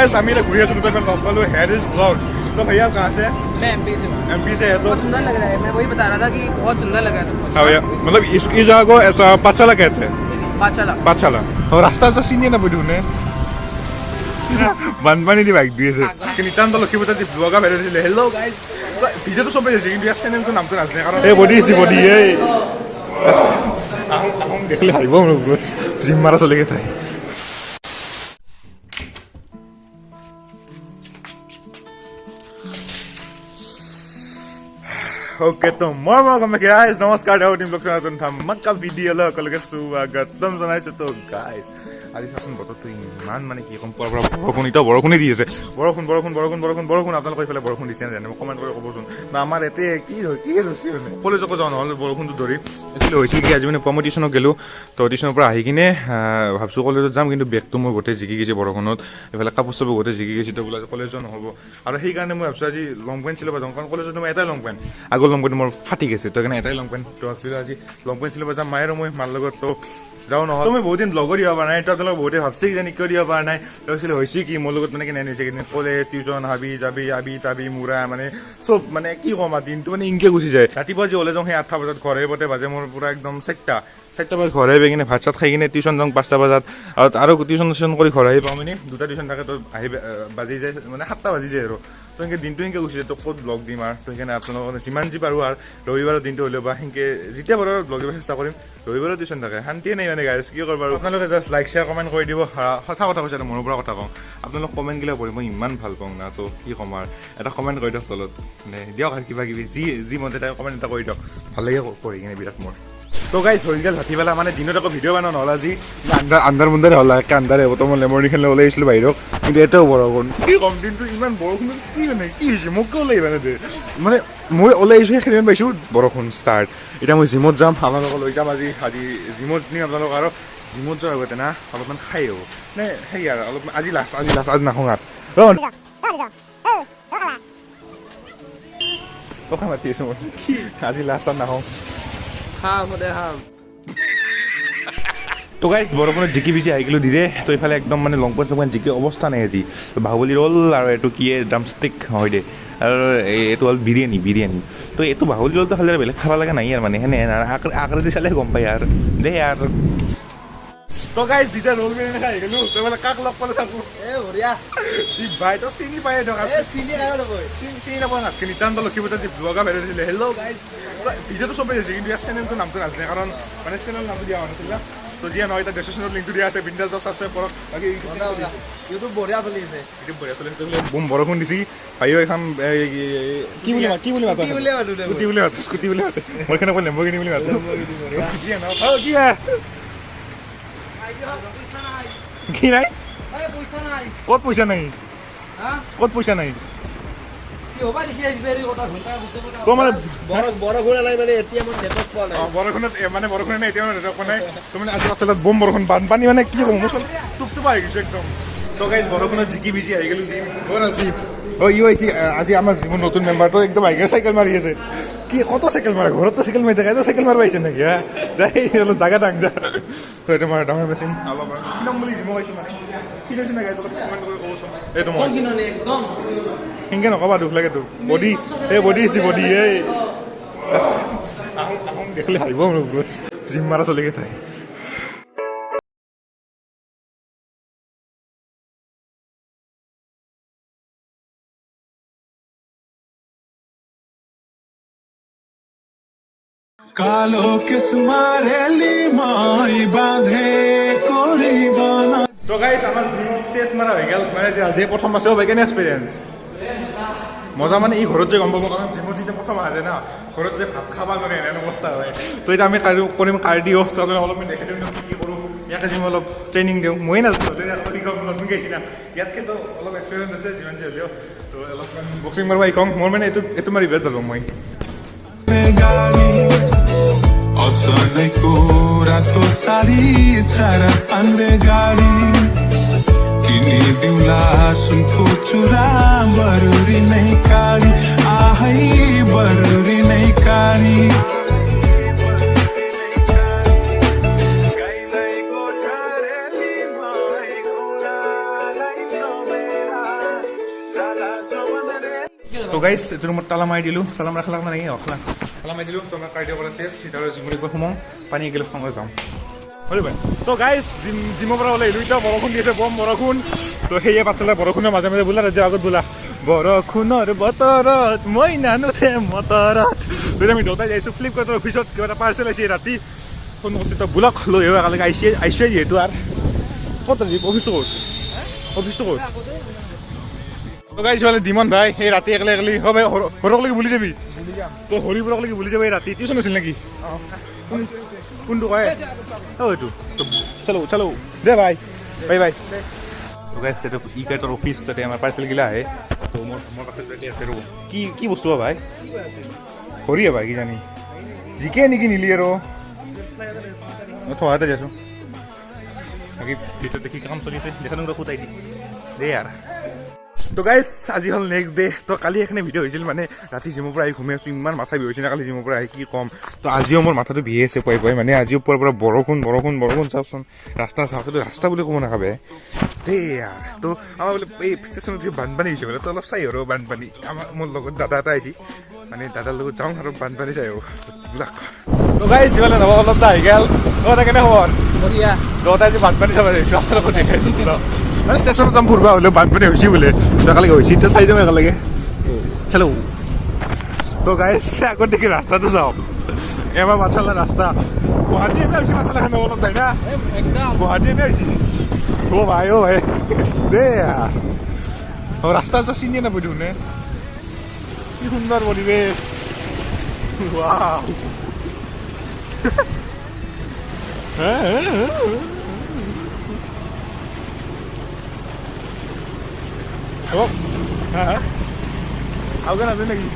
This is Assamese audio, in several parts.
गाइस আমি এটা ঘূৰি আছো, দুটা লগ পালো, হেৰিছ ব্লগছ। तो भैया आप कहाँ से हैं? मैं एमपी से हूँ। एमपी से है तो बहुत सुंदर लग रहा है। मैं वही बता रहा था कि बहुत सुंदर लग रहा है सब कुछ। हाँ भैया, मतलब इस जगह को ऐसा पाठशाला कहते हैं। पाठशाला। পাঠশালা। ৰাস্তা ৰাস্তা চিনিয়ে নাপায় দেখোন। বানপানী দি বাইক দি আছে। নিতান্ত লক্ষীপতি যি ব্লগাৰ ভাইৰেল হৈছিলে, হেল্ল' গাইজ, ভিডিঅ'টো চবেই হৈছে, কিন্তু ইয়াৰ চেনেলটোৰ নামটো নাজানে। কাৰণ এই বডি হৈছে, বডি। এই আহোঁ আহোঁ দেখিলে হাৰিব মোৰ ওপৰত জিম মাৰা চলিকেইটাই। অ'কে, তো মই মই গম গাইজ, নমস্কাৰ, দেৱ ব্লগ চেনেল ধামাকা ভিডিঅ'লৈ সকলোকে স্বাগতম জনাইছোঁ। তো গাইজ, আজি চাচোন বতৰটো ইমান, মানে কি ক'ম, পুৱাৰ পৰা বৰষুণ, এতিয়াও বৰষুণেই দি আছে। বৰষুণ বৰষুণ বৰষুণ বৰষুণ বৰষুণ। আপোনালোকৰ ইফালে বৰষুণ দিছে নে জানে, মোক কমেণ্ট কৰি ক'বচোন। বা আমাৰ ইয়াতে কি কি ধৰিছে, মানে কলেজকো যাওঁ নহ'লে বৰষুণটো ধৰি। একচুৱেলি হৈছিল কি, আজি মানে পুৱা মই টিউশ্যনত গ'লোঁ। তো টিউশ্যনৰ পৰা আহি কিনে ভাবছোঁ কলেজত যাম, কিন্তু বেগটো মোৰ গোটেই জিকি গৈছে বৰষুণত, এইফালে কাপোৰ চাপোৰ গোটেই জিকি গৈছে। তো বোলে আজি কলেজ যোৱা নহ'ব আৰু সেইকাৰণে মই ভাবছোঁ আজি লং পেণ্ট চিলাব যাওঁ, কাৰণ কলেজত মই এটাই লং পেণ্ট, আগৰ লং পেণ্ট মোৰ ফাটি গৈছে, তো সেইকাৰণে এটাই লং পেণ্ট। তো ভাবছিলোঁ আজি লং পেণ্ট চিলাব যাম, মায়ে আৰু মই মাৰ লগত, তো যাওঁ নহয়। তো মই বহুত দিন ব্লগো দিব পৰা নাই, তো আপোনালোক বহুতে ভাবছে কিজানি কিয় দিব পৰা নাই। তো একচুৱেলি হৈছে কি, মোৰ লগত মানে কেনে হৈছে কিন্তু কলেজ, টিউশ্যন, হাবি যাবি আবি তাবি মূৰা, মানে চব, মানে কি ক'ম আৰু, দিনটো মানে ইনকে গুচি যায়। ৰাতিপুৱা যি ওলাই যাওঁ সেই 8টা বজাত, ঘৰে পাতে বাজে মোৰ পূৰা একদম 4টা বজাত ঘৰে আহি কিনে ভাত চাত খাই কিনে টিউশ্যন যাওঁ 5টা বজাত, আৰু টিউশ্যন চিউশ্যন কৰি ঘৰ আহি পাওঁ, মানে দুটা টিউশ্যন থাকে, তো আহি বাজি যায়, মানে 7টা বাজি যায় আৰু। তো সেনেকৈ দিনটো সেনেকৈ গুচি যায়, তো ক'ত ব্লগ দিম আৰু। তো সেইকাৰণে আপোনালোকৰ যিমান যি পাৰোঁ আৰু ৰবিবাৰৰ দিনটো হ'লেও বা সেনেকৈ যেতিয়া পাৰোঁ আৰু ব্লগ দিব চেষ্টা কৰিম। ৰবিবাৰৰ টিউশ্যন থাকে, শান্তিয়ে নাই মানে গাইজ, কি কৰিব আৰু। আপোনালোকে জাষ্ট লাইক শ্বেয়াৰ কমেণ্ট কৰি দিব। সঁচা কথা কৈছে, মনৰ পৰা কথা কওঁ, আপোনালোক কমেণ্টগিলা পঢ়ি মই ইমান ভাল পাওঁ না, তো কি ক'ম আৰু। এটা কমেণ্ট কৰি দিয়ক তলত, মানে দিয়ক আৰু কিবা কিবি যি যি মন যায় তাকে কমেণ্ট এটা কৰি দিয়ক, ভাল লাগে পঢ়ি কিনে বিৰাট মোৰ। তো গাইজ, হৈ গ'ল ভাটিবেলা, মানে দিনত আকৌ ভিডিঅ' বনোৱা নহ'ল আজি, আন্ধাৰ আন্ধাৰ মুন্ধাৰে হ'ল, একে আন্ধাৰে হ'ব। তো মই লেমৰণি খেলি ওলাই আহিছিলোঁ বাহিৰত, কিন্তু এতিয়াও বৰষুণ। কি ক'ম, দিনটো ইমান বৰষুণত কি মানে কি হৈছে, মোক কিয় ওলাই আহিবা নিদিয়ে? মানে মই ওলাই আহিছোঁ, সেইখিনি পাইছোঁ বৰষুণ ষ্টাৰ্ট। এতিয়া মই জিমত যাম, আপোনালোকক লৈ যাম আজি, আজি জিমত নিম আপোনালোক। আৰু জিমত যোৱাৰ আগতে না অলপমান খাই আহোঁ, মানে সেই আৰু অলপ আজি লাষ্ট, আজি লাষ্ট, আজি নাখাওঁ আৰু। কথা মাতি আছোঁ মই, আজি লাষ্ট আৰু নাখাওঁ। খাম দে খাম। তো গাইজ, বৰষুণত জিকি ভিজি আহি গ'লোঁ দিজে। তো ইফালে একদম মানে লং পেণ্ট চং পেণ্ট জিকি অৱস্থা নাই আজি। বাহুবলী ৰোল আৰু এইটো কি ড্ৰামষ্টিক হয় দে, আৰু এইটো হ'ল বিৰিয়ানী, বিৰিয়ানী। তো এইটো বাহুবলী ৰোলটো খালে বেলেগ খাব লগা নাই আৰু, মানে সেনে আকৃতি চালে গম পায় আৰু দে আৰু। তো গাইজ, যেতিয়া ৰোল বিৰিয়ানী খাই আহি গ'লোঁ, তো মানে কাক লগ পালোঁ চাকো। এ বঢ়িয়া। দীপ ভাই, তো চিনি পায় ধৰক। এ চিনি নাই নকয়। চিনি নাপাওঁ নাথকে। নিতান্ত লক্ষীপতি যি ব্লগাৰ ভাইৰেল হৈছিলে, হেল্ল' গাইজ, ভিডিঅ'টো চবেই হৈছে, কিন্তু ইয়াৰ চেনেলটোৰ নামটো নাজানে, কাৰণ মানে চেনেল নামটো দিয়া হোৱা নাছিল না। তো যিয়ে নহয়, এতিয়া ডেছক্ৰিপশ্যনত লিংকটো দিয়া আছে, বিন্দাছ ছাবস্ক্ৰাইব কৰক। বাকী ইউটিউব বঢ়িয়া চলি আছে। ইউটিউব বঢ়িয়া চলি আছে। বুম বৰষুণ দিছি ভাইও। এখন কি বুলি কি বুলি মাতা? স্কুটি বুলি মাতো দে মই। স্কুটি বুলি মাতে, স্কুটি বুলি মাতে। মই কেনেকৈ লেম্বৰগিনি বুলি মাতো। যিয়ে নহওক, অ কি হে? কি নাই? পইচা নাই। ক'ত পইচা নাই? হা? ক'ত পইচা নাই? কি হ'বা দিছি আজি কথা ঘণ্টা। তো মানে বৰষুণ নাই, মানে এটিএমত নেটৱৰ্ক পোৱা নাই। অ, বৰষুণত মানে বৰষুণ নাই, এতিয়া নেটৱৰ্ক পোৱা নাই। তো মানে আজি পাছলত বম বৰষুণ, বানপানী, মানে কি ক'ম, মোৰ চব টুপটুপা আহি গৈছোঁ একদম। তো গাইজ, বৰষুণত জিকি ভিজি আহি গ'লোঁ জিম ঘৰ আজি। অ ইও আহিছে আজি আমাৰ জিমৰ নতুন মেম্বাৰটো, একদম আহি গ'ল, চাইকেল মাৰি আছে। কি কত চাইকেল মাৰে, ঘৰতো চাইকেল মাৰি থাকে, চাইকেল মাৰিব আহিছে নেকি? হা যাই অলপ দাগা দাং যা। তো এইটো মই ডাঙৰ মেচিন অলপ কিনাম বুলি জিমত আহিছোঁ, মানে কি হৈছে না গাইজ, অলপ কমেণ্ট কৰি ক'বচোন। এইটো মই একদম সেনেকে নকবা, দুখ লাগে তোক। বডি, এই বডি হৈছে, বডি। এই আহোঁ আহোঁ দেখিলে হাৰিব মোৰ ওপৰত জিম মাৰা চলিকেইটাই। কালো কিসমাৰেলি মাই বাঁধে কৰিবানা। তো গাইজ, আমাৰ জিমত চেছ মাৰা হৈ গ'ল। মানে যে আজি প্ৰথম আছে, ভাই কেনে এক্সপিৰিয়েঞ্চ? মজা। মানে ই ঘৰত যে গম পাব, কাৰণ জিমত যেতিয়া প্ৰথম আহে যায় না, ঘৰত যে ভাত খাব নোৱাৰে, এনে অৱস্থা হয়। তো এতিয়া আমি কাৰ্ডিঅ' কৰিম, কাৰ্ডিঅ'। তো আপোনালোক অলপ দেখাই দিম কি কি কৰোঁ। ইয়াতে যি মই অলপ ট্ৰেইনিং দিওঁ, ময়ে নাজানো, নতুনকৈ আহিছি না, ইয়াতকৈ তো অলপ এক্সপিৰিয়েঞ্চ আছে যিমান যি হ'লেও। তো অলপমান বক্সিং মাৰিব শিকোঁ। মোৰ মানে এইটো এইটো মাৰি বিৰাট ভাল পাওঁ মই। গাড়ী অসনেকো রাতো সারি চারা পান্ডে গাড়ি কিনি দিউলা सुनको चुरा बरुरी नै काडी आहै बरुरी नै काडी। গাইছ এইটো ৰুমত তালা মাৰি দিলোঁ, তালা মাৰা খেলা নাই, খেলা তালা মাৰি দিলোঁ। তো আমাৰ কাৰ্ডিঅ' কৰা চেছ, এতিয়া জিমত একবাৰ সোমাওঁ, পানী এগিলাচ খাওঁ, যাওঁ। হয় ভাই। তো গাইছ জিমৰ পৰা ওলাই আহিলোঁ, এতিয়া বৰষুণ দি আছে, বম বৰষুণ। তো সেয়ে পাঠশালা বৰষুণৰ মাজে মাজে বোলা ৰাজ্য আগত বোলা বৰষুণৰ বতৰত মই নানুঠে মটৰত। তেতিয়া আমি দুটাই যাইছোঁ ফ্লিপকাৰ্টৰ অফিচত, কিবা এটা পাৰ্চেল আহিছে ৰাতি, ফোন কৰিছোঁ। তো বোলক লৈ আহিব একেলগে, আহিছে আহিছোৱে যিহেতু। আৰু ক'ত অফিচটো ক'ত? অফিচটো ক'ত? তো গাইছ মানে দিমন ভাই এই ৰাতি একলে একলি হয় ভাই, হৰকলৈকে বুলি যাবি তো, হৰিপুৰকলৈকে বুলি যাবি। ৰাতি টিউচন আছিল নেকি? কোনটো কয়? অ এইটো চলো চলো দে ভাই, বাই বাই। তো গাইছ এইটো ই কাৰ্টৰ অফিচ, তাতে আমাৰ পাৰ্চেলগিলা আহে। তো মোৰ পাৰ্চেলটো এতিয়া আছে। ৰ'ব, কি কি বস্তু ভাই? হৰি ভাই কিজানি জিকে নেকি নিলি আৰু থোৱাতে যাইছোঁ। বাকী ভিতৰত দেখি কাম চলিছে, দেখা নো খুটাই দি দে আৰু। তো গাইছ আজি হ'ল নেক্সট ডে। তো কালি এখনে ভিডিঅ' হৈছিল, মানে ৰাতি জিমৰ পৰা আহি ঘুমি আছোঁ, ইমান মাথা বিষ হৈছে না কালি জিমৰ পৰা আহি, কি ক'ম। তো আজিও মোৰ মাথাটো বিহে আছে পুৱাই পুৱাই, মানে আজিও পুৱাৰ পৰা বৰষুণ বৰষুণ বৰষুণ। চাওকচোন ৰাস্তা চাওক, ৰাস্তা বুলি ক'ব নাখাবে দেই। তো আমাৰ বোলে এই ষ্টেচনত বানপানী হৈছে বোলে, তো অলপ চাই আৰু বানপানী। আমাৰ মোৰ লগত দাদা এটা আহিছে, মানে দাদাৰ লগত যাওঁ আৰু বানপানী চাই আহোঁ বিলাক। তো গাইছ যিমানে নৱ অলপ আহি গ'ল। তো কেনে খবৰ? দহটা আজি বানপানী চাব আহিছোঁ, আপোনালোকক দেখাইছোঁ। মানে ষ্টেচনত যাম ফুৰিব হ'লেও বানপানী হৈছে বোলে, একেলগে হৈছে, এতিয়া চাই যাম একেলগে। চলো। তো গাইছ আগত দেখি ৰাস্তাটো চাওক, এই আমাৰ পাঠশালাৰ ৰাস্তা। গুৱাহাটী এনে হৈছে পাঠশালাখন অলপ যায় না, গুৱাহাটী এনে হৈছে। অ' ভাই, অ' ভাই দেই, ৰাস্তা ৰাস্তা চিনিয়ে নাপাই দেখোন। কি সুন্দৰ পৰিৱেশ। আৰু নাযায় নেকি?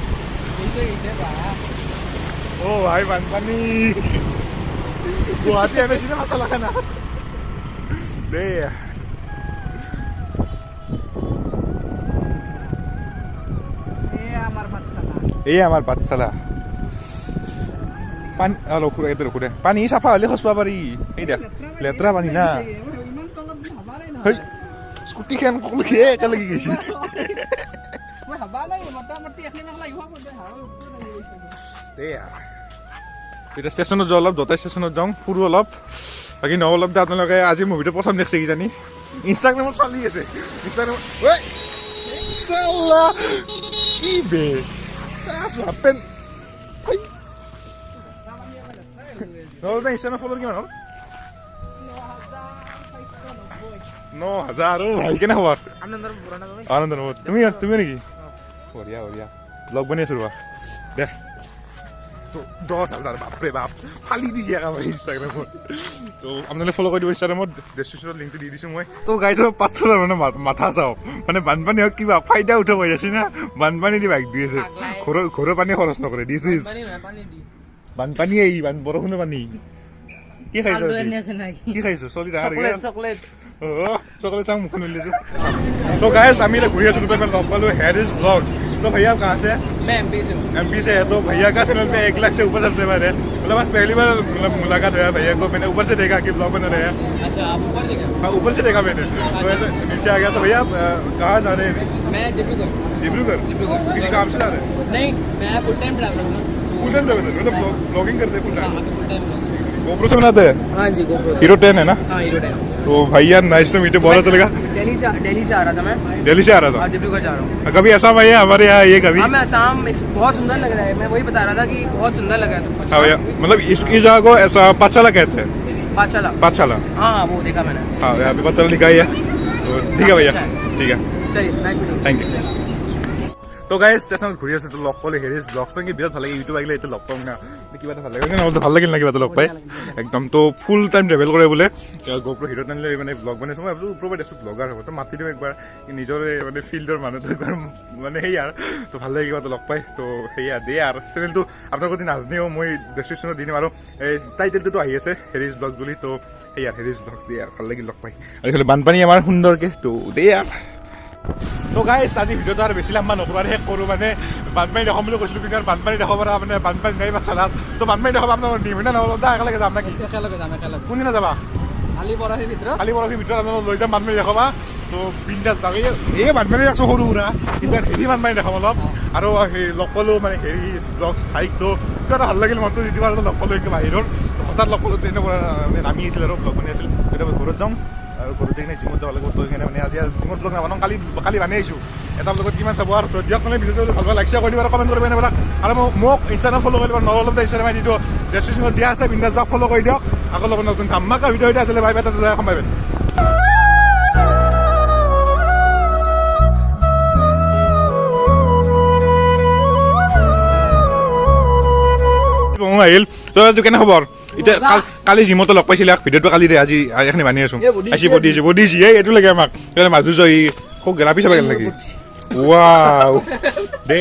অ' ভাই বানপানী, গুৱাহাটী আনিছে না পাঠশালাখানা দেই। এই আমাৰ পাঠশালা। পানী অলপ ৰখো দে, পানী চাফা হ'লে খচবা পাৰি। এই দে লেতেৰা পানী না, স্কুটিখন সকলোকে একেলগে গৈছে। এতিয়া ষ্টেচনত যাওঁ অলপ, দুটা ষ্টেচনত যাওঁ, ফুৰোঁ অলপ। বাকী ন অলপ আপোনালোকে আজি মুভিটো প্ৰথম দেখছে কিজানি, ইনষ্টাগ্ৰামত চলি আছে। ইনষ্টাগ্ৰামত কি বে ইনষ্টাগ্ৰাম ফ'ল কিমান হ'ল? 9000। অ ভাই কেনে খবৰ? আনন্দ। তুমি তুমি নেকি? বঢ়িয়া বঢ়িয়া, ব্লগ বনাই আছো ৰ'বা দে। তো 10000, বাপৰে বাপ, ফালি দিছে একেবাৰে ইনষ্টাগ্ৰামত। তো আপোনালোকে ফ'ল' কৰি দিব ইনষ্টাগ্ৰামত, ডেছক্ৰিপশ্যনত লিংকটো দি দিছোঁ মই। তো গাইছ 5000 মানে মাথা চাওক, মানে বানপানী হওক কিবা ফাইদা উঠাব আছে না, বানপানী দি বাইক দি আছে, ঘৰৰ পানী খৰচ নকৰে। This is বানপানী, এই বৰষুণৰ পানী। কি খাইছ? কি খাইছো? চলি চকলেট চকলেট চাওঁ মুখখন উলিয়াইছো। तो गाइस আমি ঘূৰি আছো, দুটা লগ পালো हेरिस ब्लॉग्स। तो भैया आप कहाँ से? मैं एमपी से हूँ। एमपी से है। तो भैया का चैनल पे 1 लाख से ऊपर सब्सक्राइबर है। मतलब आज पहली बार मतलब मुलाकात हुआ भैया को, मैंने ऊपर से देखा कि ब्लॉग बना रहे हैं। अच्छा, आप ऊपर देखा? हाँ, ऊपर से देखा मैंने। तो ऐसे नीचे आ गया। तो भैया आप कहाँ जा रहे हैं? मैं डिब्रूगढ़। डिब्रूगढ़? डिब्रूगढ़। किसी काम से जा रहे हैं? नहीं, मैं फुल टाइम ट्रैवलर हूँ। फुल टाइम ट्रैवलर मतलब ब्लॉगिंग करते हैं full time? Full time GoPro से बनाते हैं? हाँ जी, गोप्रो। हीरो 10 है ना? हाँ, हीरो 10। तो भैया नाइस टू मीट you, बहुत अच्छा लगा। दिल्ली से आ रहा था मैं। दिल्ली से आ रहा था? डिब्रूगढ़ जा रहा हूँ। कभी असम आइए हमारे यहाँ ये कभी? हाँ, मैं असम, बहुत सुंदर लग रहा है। मैं वही बता रहा था कि बहुत सुंदर लग रहा है। हाँ भैया, मतलब इस जगह को ऐसा पाठशाला कहते हैं। पाठशाला? पाठशाला, हाँ, वो देखा मैंने। हाँ, यहाँ पे पाठशाला लिखा ही है। तो ठीक है भैया, ठीक है, चलिए, नाइस मीटिंग, thank you. তো গাইজ ষ্টেচনত ঘূৰি আছো, তো লগ পালোঁ হেৰিছ ব্লগছ। কি বিৰাট ভাল লাগে, ইউটিউব আহিলে এইটো লগ পাম না, কিবা এটা ভাল লাগে না, ভাল লাগিল না কিবা এটা লগ পাই একদম। তো ফুল টাইম ট্ৰেভেল কৰে বোলে, গোপ্ৰ হিৰ' টানিলে মানে ব্লগ বনাইছোঁ। মই ভাবিছোঁ ওপৰৰ পৰা দেখিছোঁ ব্লগাৰ হ'ব, তো মাতি দিওঁ একবাৰ, নিজৰে মানে ফিল্ডৰ মানুহটো একবাৰ, মানে সেই আৰু। তো ভাল লাগে কিবা এটা লগ পাই। তো সেয়া দে আৰু চেনেলটো আপোনালোকৰ যদি নাজানেও মই ডেছক্ৰিপশ্যনত দি দিম, আৰু এই টাইটেলটোতো আহি আছে হেৰিছ ব্লগ বুলি। তো সেয়া হেৰিছ ব্লগছ দে আৰু, ভাল লাগিল লগ পাই। আৰু এইফালে বানপানী আমাৰ সুন্দৰকৈ, তো দে আৰু। তো গাইছ আজি ভিডিঅ'টো আৰু বেছি লম্বা নকৰোঁ আৰু শেষ কৰোঁ। মানে বানপানী দেখাম বুলি কৈছিলোঁ, কিন্তু বানপানী দেখাব পৰা মানে বানপানী নাই বাচ্চালাত। তো বানপানী দেখাব আপোনালোকৰ নিম না, নহ'ব দা একেলগে যাম নেকি? একেলগে যাম, একেলগে। কোনদিনা যাবা? কালি পৰহিৰ ভিতৰত। কালি পৰহিৰ ভিতৰত আপোনালোক লৈ যাম বানপানী দেখাবা। তো বিন্দাছ যাম। এই বানপানী দেখাইছোঁ সৰু সুৰা, কিন্তু হেৰি বানপানী দেখাম অলপ। আৰু সেই লগ পালোঁ মানে হেৰি ব্লগ ভাইকটো কিবা এটা ভাল লাগিল মনটো, যিটো আৰু লগ পালোঁ একদম বাহিৰৰ হঠাৎ লগ পালোঁ, ট্ৰেইনৰ পৰা মানে নামি আহিছিল আৰু ব্লগ বনাই আছিল। এতিয়া মই ঘৰত যাওঁ আৰু ঘৰত যাই কিনে জিমত যাব লাগিব। তো সেইকাৰণে মানে আজি জিমত ব্লগ নাবনাওঁ, কালি কালি বানাই আহিছোঁ এটা ব্লগত কিমান চাব আৰু। তো দিয়ক মানে ভিডিঅ'টো ভাল ভাল লাইক শ্বেয়াৰ কৰি দিব আৰু কমেণ্ট কৰিব এনেবিলাক। আৰু মোক ইনষ্টাগ্ৰাম ফ'ল' কৰি দিব, নহ'লে ইনষ্টাগ্ৰাম আই ডিটো ডেছক্ৰিপশ্যনত দিয়া আছে, বিন্দাছ যাওক ফ'ল' কৰি দিয়ক। আকৌ লগত নতুন ধামাকা ভিডিঅ' এতিয়া আছিলে, বাই বাই, তাতে যাই বাই বাই। আহিল তই কেনে খবৰ এতিয়া? কালি জিমতে লগ পাইছিলে, ভিডিঅ'টো কালি দে, আজি এইখিনি বানি আছো। আহিছি বডি আহিছে, বডি আহিছে, এই এইটো লাগে আমাক। মাধুৰ্য ই খুব গেলাপি চাব গেল নেকি? ৱাও দে।